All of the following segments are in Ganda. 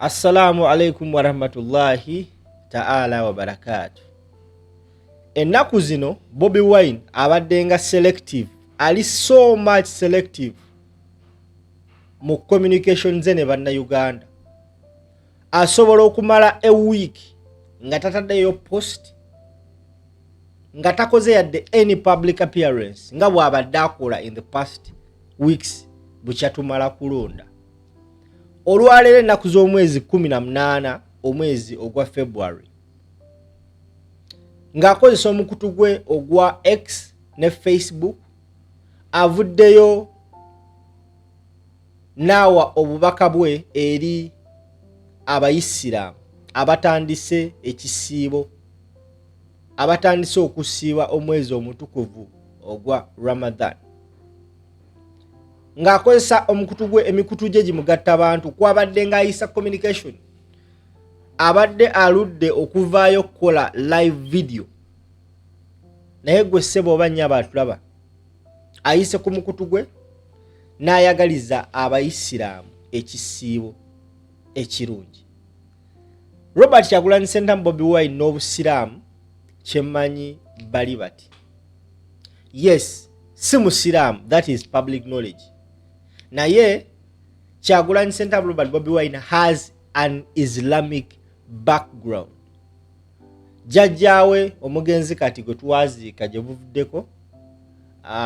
Assalamu alaikum warahmatullahi taala wabarakatu. Ennaku zino Bobi Wine abadde nga selective, ali so much selective mu communication ze ne Bannayuganda. Asobola okumala a week nga tataddeyo post, nga takoze yadde any public appearance nga bw'abadde akola in the past weeks bukya tumala kulonda. Olwaleero ennaku z'omwezi 18 omwezi ogwa February, ng'akozesa omukutu gwe ogwa X ne Facebook, avuddeyo n'awa obubaka bwe eri Abayisiraamu abatandise ekisiibo, abatandise okusiiba omwezi omutukuvu ogwa Ramadan. Ng'akozesa omukutu gwe, emikutu gye gimugatta bantu kwabadde ng'ayisa communication, abadde aludde okuvaayo okukola live video. Naye gwe ssebo oba nnyabo atulaba, ayise ku mukutu gwe n'ayagaliza Abayisiraamu ekisiibo ekirungi. Robert Kyagulanyi Ssentamu Bobi Wine n'Obusiraamu kyemmanyi bali bati, yes, si musiraamu, that is public knowledge, naye Kyagulanyi Ssentamu Robert Bobi Wine has an Islamic background. Jjajjaawe omugenzi kati gwe twaziika gye buvuddeko,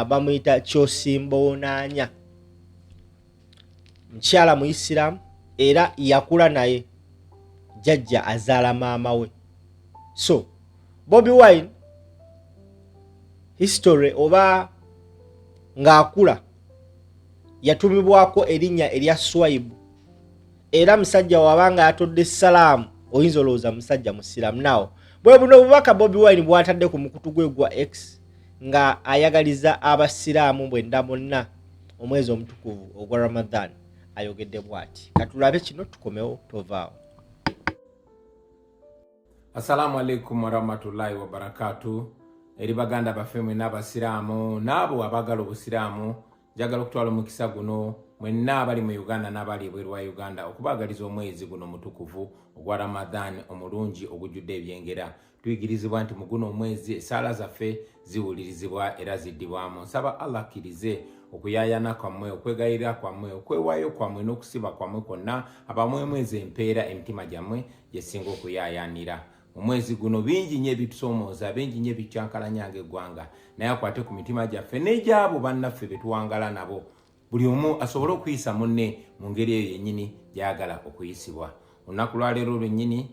bamuyita Kyosimbonaanya, mukyala Muisiraamu, era yakula naye, jjajja azaala maama we. So Bobi Wine history oba ng'akula yatumibwako erinnya erya Swaibu, era musajja wabanga yatodde salaamu oyinza olowooza musajja musiraamu. Nawo bwe buno obubaka Bobi Wine bw'atadde ku mukutu gwe gwa X nga ayagaliza Abasiraamu bwenda bonna omwezi omutukuvu ogwa Ramadan. Ayogedde bw'ati, katulabe kino tukomewo, tovaawo. Assalamu alaikum warahmatullahi wabarakatu eri baganda baffe mwenna Abasiraamu n'abo abaagala Obusiraamu. Njagala okutwala omukisa guno mwenna abali mu Uganda n'abali ebweru wa Uganda okubaagaliza omwezi guno omutukuvu ogwa Ramadan omulungi ogujjudde ebyengera. Tuyigirizibwa nti mu guno omwezi essaala zaffe ziwulirizibwa era ziddibwamu. Nsaba Allah akkirize okuyaayana kwammwe, okwegayirira kwammwe, okwewaayo kwammwe n'okusiba kwammwe kwonna, abamwemwezi empeera emitima gyammwe gyesinga okuyaayaanira. Mu mwezi guno bingi nnyo ebitusoomooza, bingi nnyo ebikyankalanya ng'eggwanga, naye akwate ku mitima gyaffe n'egyabo bannaffe be tuwangala nabo, buli omu asobole okuyisa munne mu ngeri eyo yennyini gy'ayagala okuyisibwa. Olunaku lwaleero lwennyini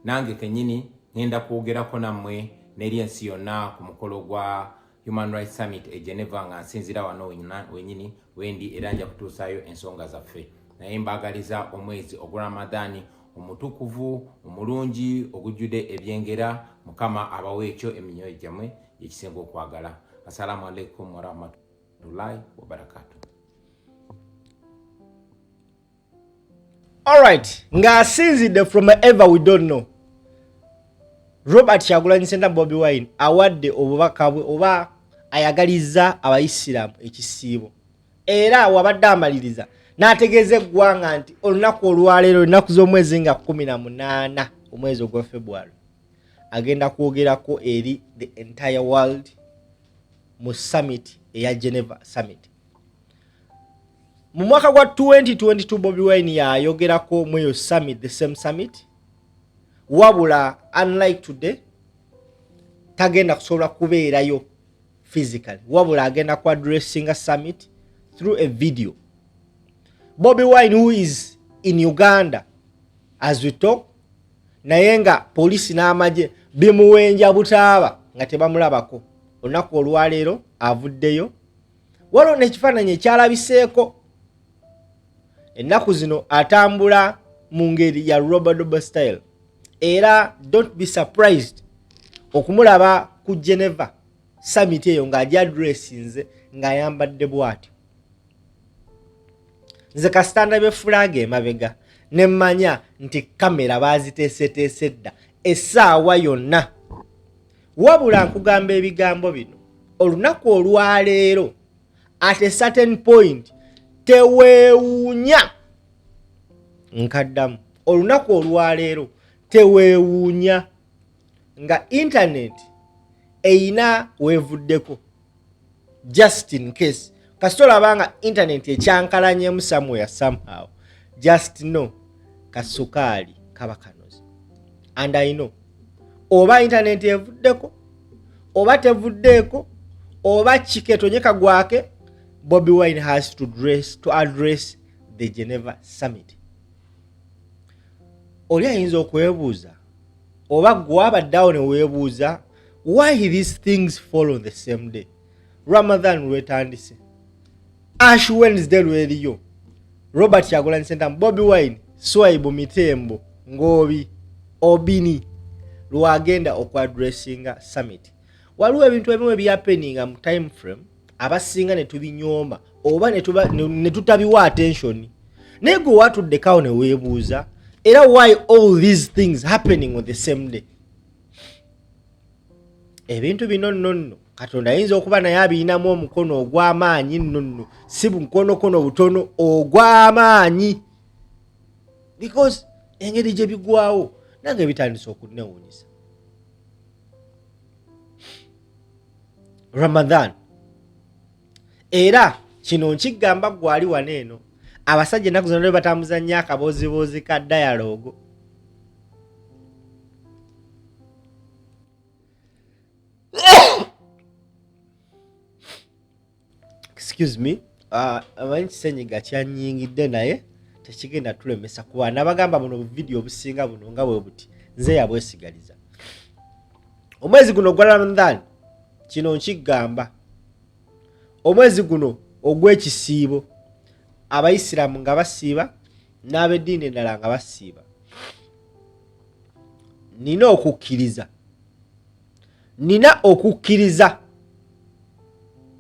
nange kennyini ŋŋenda kwogerako nammwe n'eri ensi yonna ku mukolo gwa Human Rights Summit e Geneva nga nsinzira wano wenyini wendi, era nja kutuusaayo ensonga zaffe. Naye mbaagaliza omwezi ogwa Ramadhaani omutukuvu omulungi ogujjudde ebyengera. Mukama abawe ekyo emyoyo gyammwe gyekisinga okwagala. Assalamu alaikum warahmatullahi wabarakatu. Alright, ng'asinzidde from ever we don't know, Robert Kyagulanyi Ssentamu Bobi Wine awadde obubaka bwe oba ayagalizza Abayisiraamu ekisiibo, era wabadde amaliriza n'ategeeza eggwanga nti olunaku olwaleero, ennaku z'omwezi nga 18 omwezi ogwa February, agenda kwogerako eri the entire world mu summit eya Geneva Summit. Mu mwaka gwa 2022 Bobi Wine yayogerako mu eyo summit, the same summit, wabula unlike today tagenda kusobola kubeerayo physically, wabula agenda ku addressinga summit through a video. Bobi Wine, who is in Uganda as we talk, naye nga poliisi n'amagye bimuwenja butaaba nga tebamulabako, olunaku olwaleero avuddeyo. Waliwo n'ekifaananyi ekyalabiseeko ennaku zino atambula mu ngeri ya robodobo style, era don't be surprised okumulaba ku Geneva Summit eyo ng'agy addressinze ng'ayambadde bw'atyo. Nze kasita ndabye flag emabega ne mmanya nti kamera baaziteeseteese dda essaawa yonna. Wabula nkugamba ebigambo bino, olunaku olwaleero at a certain point teweewuunya. Nkaddamu, Olunaku olwaleero teweewuunya nga internet eyina weevuddeko, just in case kasita olaba nga internet ekyankalanyemu somewhere somehow, just know kasukaali kaba kanozi. And I know oba internet evuddeko oba tevuddeeko oba kiketonye kagwake, Bobi Wine has to address the Geneva summit. Oli ayinza okwebuuza oba gwabaddeawo ne weebuuza why these things fall on the same day. Ramadan lwetandise, Ash Wednesday lweriyo, Robert Kyagulanyi Ssentamu, Bobi Wine, Swaibu Mitembo, Ngoobi Obini lwagenda okuaddressinga summit. Waliwo ebintu ebimu ebyahappeninga mu time frame abasinga ne tubinyooma oba ne tutabiwa attention, naye gwe watuddekawo ne weebuuza era why all these things happening on the same day. Ebintu bino nno nno Katonda ayinza okuba naye abiyinamu omukono ogw'amaanyi, nno nno si bukonokono butono, ogw'amaanyi, because engeri gye bigwawo nange bitandise okunewuunyisa. Ramadan era kino nkigamba gwali wano eno, abasajja ennaku zino batambuza nnyo akabooziboozi ka dialogue. Excuse me, amanyi kisenyiga kyanyingidde naye tekigenda tulemesa kuba nabagamba buno buvidiyo obusinga buno nga bwe buti nze yabwesigaliza. Omwezi guno ogwa Ramadan, kino nkigamba, omwezi guno ogw'ekisiibo, abayisiraamu nga basiiba n'ab'eddiini endala nga basiiba, nina okukkiriza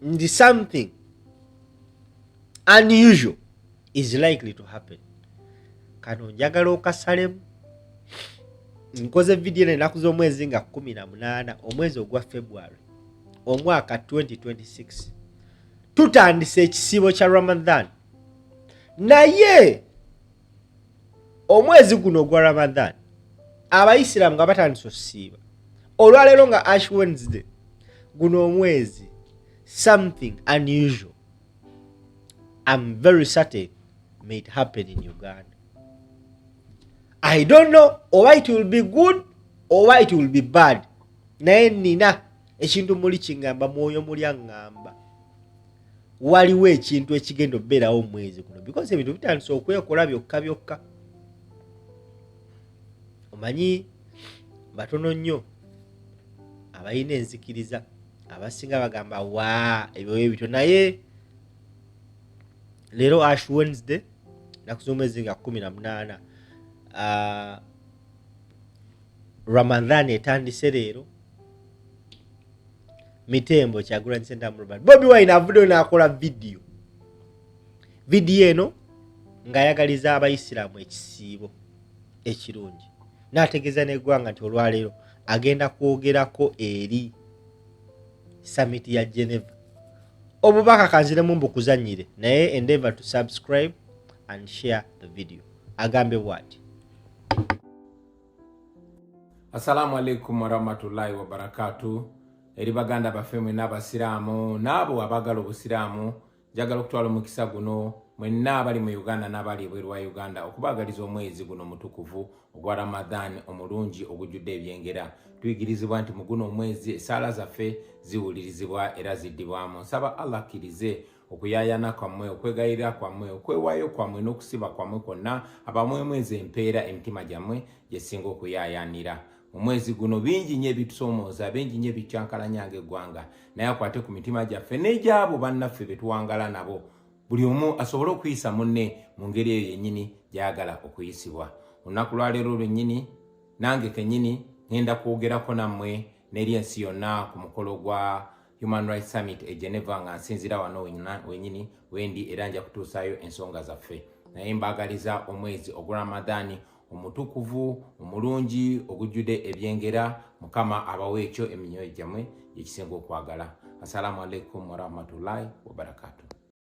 nti something unusual is likely to happen. Kano njagala okasalemu. Nkoze vidiyo eno ennaku z'omwezi nga 18 omwezi ogwa February omwaka 2026. Tutandise ekisiibo kya Ramadan, naye omwezi guno ogwa Ramadan abayisiraamu nga batandise okusiiba olwaleero nga Ash Wednesday, guno omwezi something unusual, I'm very certain, may it happen in Uganda. I don't know oba it will be good oba it will be bad, naye nina ekintu muli kiŋŋamba, mwoyo muli aŋŋamba waliwo ekintu ekigenda okubeerawo omwezi guno, because ebintu bitandise okwekola byokka byokka. Omanyi batono nnyo abalina enzikiriza, abasinga bagamba wa ebyo ebityo, naye leero Ash Wednesday, naku z'omwezi nga 18, Ramadan etandise leero. Mitembo Kyagulanyi Ssentamu Robert Bobi Wine avuddeyo n'akola vidiyo eno ng'ayagaliza abayisiraamu ekisiibo ekirungi, n'ategeeza n'eggwanga nti olwaleero agenda kwogerako eri summit ya Geneva. Obubaka kanziremu mbukuzanyire, naye endeavor to subscribe and share the video. Agambe bw'ati: Assalamu alaikum warahmatullahi wabarakatu eri baganda baffe mwenna abasiraamu n'abo abaagala obusiraamu. Njagala okutwala omukisa guno mwenna abali mu Uganda n'abali ebweru wa Uganda okubaagaliza omwezi guno omutukuvu ogwa Ramadan omulungi ogujjudde ebyengera. Tuyigirizibwa nti mu guno omwezi essaala zaffe ziwulirizibwa era ziddibwamu. Nsaba Allah akkirize okuyaayana kwammwe, okwegayirira kwammwe, okwewaayo kwammwe n'okusiba kwammwe kwonna, abamwemwezi empeera emitima gyammwe gyesinga okuyaayaanira. Mu mwezi guno bingi nnyo ebitusoomooza, bingi nnyo ebikyankalanya ng'eggwanga, naye akwate ku mitima gyaffe n'egyabo bannaffe be tuwangala nabo, buli omu asobole okuyisa munne mu ngeri eyo yennyini gy'ayagala okuyisibwa. Olunaku lwaleero lwennyini nange kennyini ŋŋenda kwogerako nammwe n'eri ensi yonna ku mukolo gwa Human Rights Summit e Geneva, nga nsinziira wano wennyini wendi, era nja kutuusaayo ensonga zaffe. Naye mbaagaliza omwezi ogwa Ramadaani omutukuvu omulungi ogujjudde ebyengera. Mukama abawe ekyo emyoyo gyammwe gyekisinga okwagala. Assalamu alaikum warahmatullahi wabarakatu.